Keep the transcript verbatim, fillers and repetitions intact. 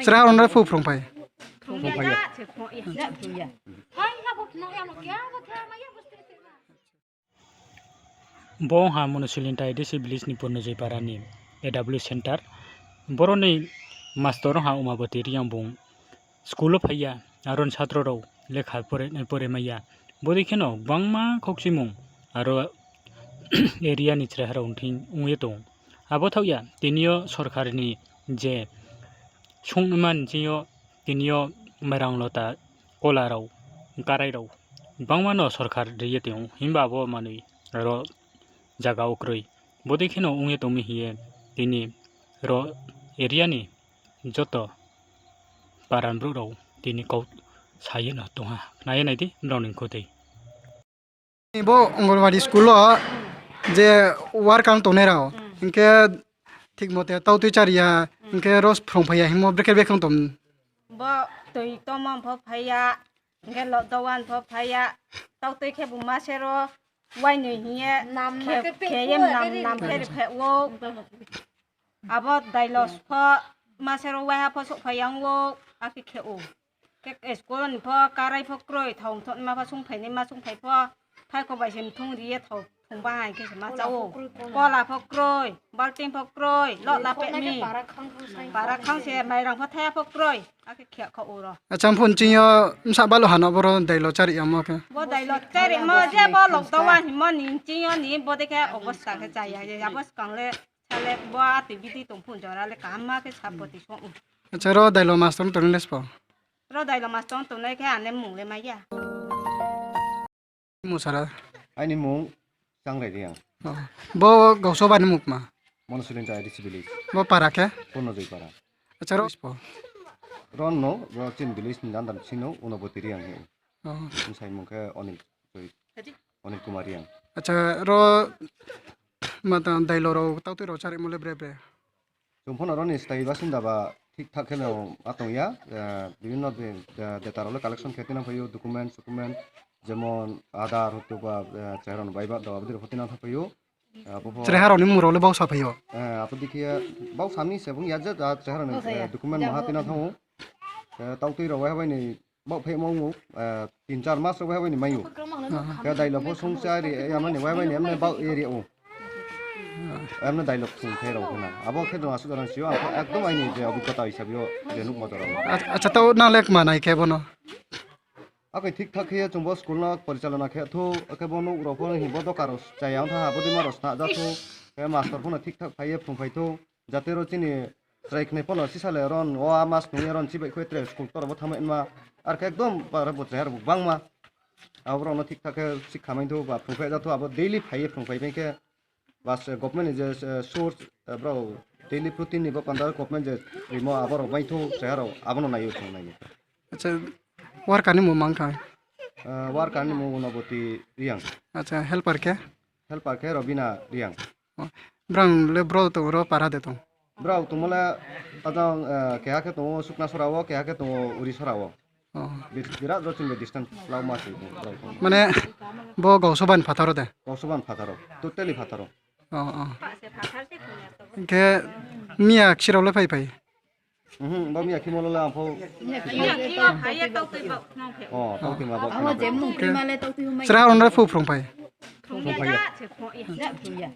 Chrai ha rao no le pho phrung phai. Bo ong ha Monosulinta A D C village ni Purnojoy para ni A W center. Boro ni mastor ong ha Umaboti Reang, bung school wo phai ya, aro ni satro rao lekha pore, pore mai ya. Bodei kheno gbangma khokchimung aro area ni chrai ha rao thing ong ye tong. Abo thaoh ya, tini yo sorkar ni je sungnaima ni ching yo tini yo mairang lota, kola rao, karai rao gbangma no sorkar ri ye tong ou, himba abo manoi aro zaga wo kroi. Bodei kheno ong ye tong mi hing ye tini ro area ni joto para ni brouh rao tini kau sa ye no tong ha. Khna ye nai di brao ni khutoi. Bo Anganwadi school wo je worker tongnai rao, hing khe thik mote tautui chári ya, hing khe ro phrung phai ya hingmo brekhe brekhe tong. Bo toi tongmo pho phai ya, hing khe lockdown pho phai ya, tautui khe bo ma se ro wainoi hing ye khe ye nam nam khe ri khe ou. Abo dailo pho ma se ro waiha pho souhphai ya ong ou, akhe khe ou. Khe school ni pho karai pho kroi, thao mthoh naima pho sungphai naima sungphai pho, phaikho bai se mthung ri ye thao thungba hai khe se ma chá ou. Kola pho kroi, balting pho kroi, loh la peh mi. Para khang se mairang pho thaiha pho kroi, akhe khe kha ou ro. Acha, pho nching yo bsa baluh ha no boro dailo chári yamo khe? Bo dailo chárimo je bo lockdown hingmo ni nching yo ni bodei khe obosta khe chá ya, abo skang le sale bo atoi bidi tong pho jora le kaham ma khe sapoti song ou. Acha, ro dailo mastor tongnai le sbo? Ro dailo mastor tongnai khe ani mmung le mai ya. Mung sara? Aini mmung Changrai Reang. Bo gausoba ni mmung kma? Monosulinta A D C village. Bo para khe? Purnojoy para. Acha, ro sbo? Ron no, ro chini village ni under sing no Unaboti Reang hing ou. Bsai mmung khe Onil, sorry, Onil Kumar Reang. Acha, ro mata dailo rao tautui rao chárimo le bre bre? Chung pho no ro ni stai basinda ba thik thak khe no atong ya, bibhinno data rao le collection khe tuinang phai ou, document socument, jemon Aadhaar hoytoba, chrai ha rao ni baiba do abo dei rao pho tuinang thang phai ou. Chrai ha rao ni mmung rao le bau sa phai ou? Abo dei khe bau sa mi se bung ya je chrai ha rao ni document maha tuinang thang ou. Tautui rao waiha bai ni baoh phaimo ong ou, tin char mas rao waiha bai ni mai ou. Khe dailo pho sung chári yama ni waiha bai ni emne baoh ye ri ou. Emne dailo sung khe rao khe na. Abo khe no asuh jora si ou, ang pho ekdom aini je obhiggota hisabe yo je nuhmo jora. Acha, tao nang le kma nai khe bo no? Akhe thik thak khe ye chung bo school no porichalona khe thou, akhe bo nouh rao pho hing bo doka rao chaya ong thanng ha, abo dei ma rao sna ja thou, khe mastor pho no thik thak phai ye phrung phai thou, jate ro chini chrai khnai pho no sisa le ron o a mas nung ye ron chibai khe tre school ktor bo thanngmai ma, ar khe ekdom para bo chrai ha rao bo gbangma. Abo rao no thik thak khe sikha mai thou ba phrung phai ja thou, abo daily phai ye phrung phai bai khe, bas government ni je source, brao daily protein ni bo panda government je rimo abo rao bai thou chrai ha rao, abo no nai ou chung nai ou. Acha, worker ni mmung mang kha? Worker ni mmung Unaboti Reang. Acha, helper khe? Helper khe Robina Reang. Brang le bro tong ro para de tong? Brao tongmo le ajang, keha khe tong ou Suknasora wo, keha khe tong ou Urisora wo. Birat ro chini distance lauma se tong brao tong. Mane bo gausoba ni phathar wo de? Gausoba ni phathar wo, totally phathar wo. Hing khe miya kching rao le phai phai? Bo miya khimo le ang pho. Tau khe ma bo. Chrai ha rao no le pho phrung phai? Phrung phai ya.